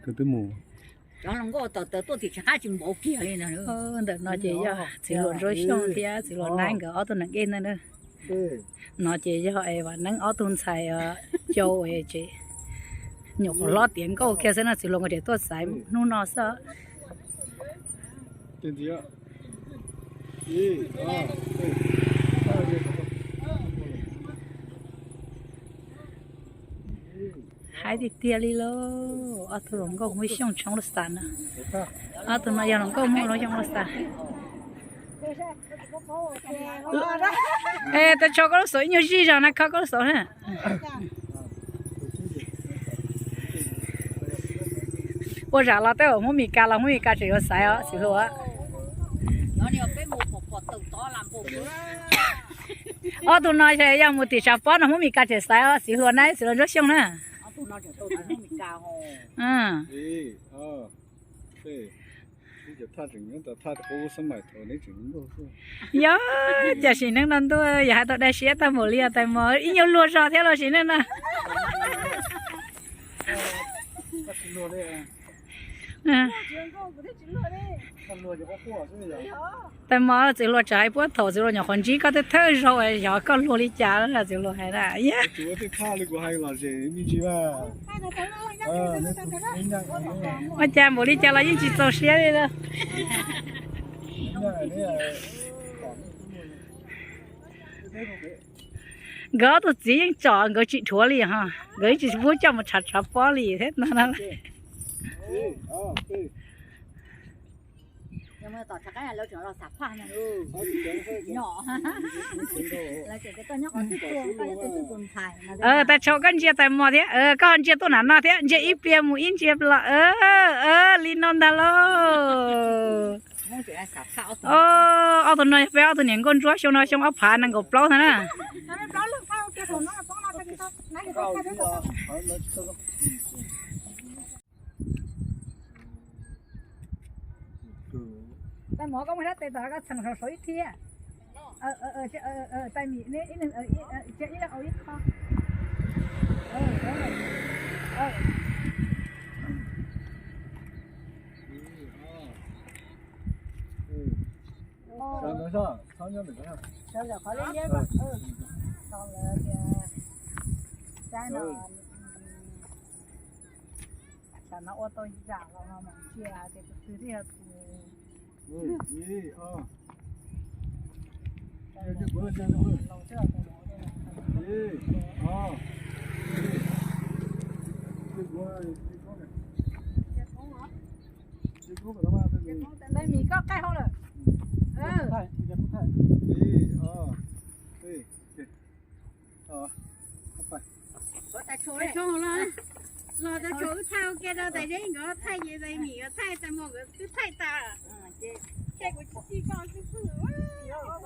Cov hluas nkauj tawm tawm tuaj tim tshav qab tsis npaum kiag li ntawm no. Ces yog txiv hluas Ntsuab Xyooj thiab txiv hluas Naib nkawd ob tug neeg dej ntag na. No ces yog es Vam Neeb ob tug ntxhais Cau es tsev nyuam qhuav hlob tiav nkauj kiag xwb no, txiv hluas nkawd tseem tuaj xaiv hnub no xwb. Haib tiag tiag li lauj, ob tug hluas nkauj muaj xyooj tshoob lub xav na. Ob tug no yog hluas nkauj muaj lub xyooj lub xav. Tab tso koj lub xauv ib nyuag zij zog na, khob koj lub xauv na. Ua zam los tej zaum Hmoob Mes Kas los Hmoob Mes Kas tseem yuav xaiv os txiv hluas. Ob tug no yog mus tim tshav pob no Hmoob Mes Kas tseem xaiv os txiv hluas na, txiv hluas Ntsuab Xyooj na. Yog, cas sim neej no ntuj yog hais tau dai siab tag npaum li os tais mos, ib nyuag luag zog thiab los sim neej no. Tais mos, txiv hluas tseem hais puag thaum txiv hluas nyuam qhuav ntsib koj twb thawj zaug xyov koj luag li cas, txiv hluas hais na. Ua cas npaum li cas los yeej tsis txaus siab li lauj. Nkawd ob tug txiv yeej tsom nkawd tsis dhuav li ho, nkawd yeej tsis pub coj mus tshav tshav pob li thiab no na. Tais Tshau, koj ntsia tais mos thiab, koj ho ntsia tuaj nram no thiab, ntsia ib pliag mus ib ntsia los, li no ntag lauj. Ob tug no yog peb ob tug niam nkauj ntsuab xyoo no xyoo ob phav nees nkaum plaub ntag na. Tais mov, koj muaj sab tes tom koj txheem saum ib thiab. Tais mim, ib leeg ib qho. Sawv ntawm qhov liab liab ko, saib no, tam no ua tau zam los mas ntsia tias tus twg thiaj yog tus. Tais mim, koj qaij hauj lwm. Tais Tshau los, Tais Tshau wb thaij ua ke rau Tais Zeb nkawd thaij ces Tais mim nkawd thaij, Tais mos nkawd twb thaij tas. Ces kuv tsis txij koj xwb xwb.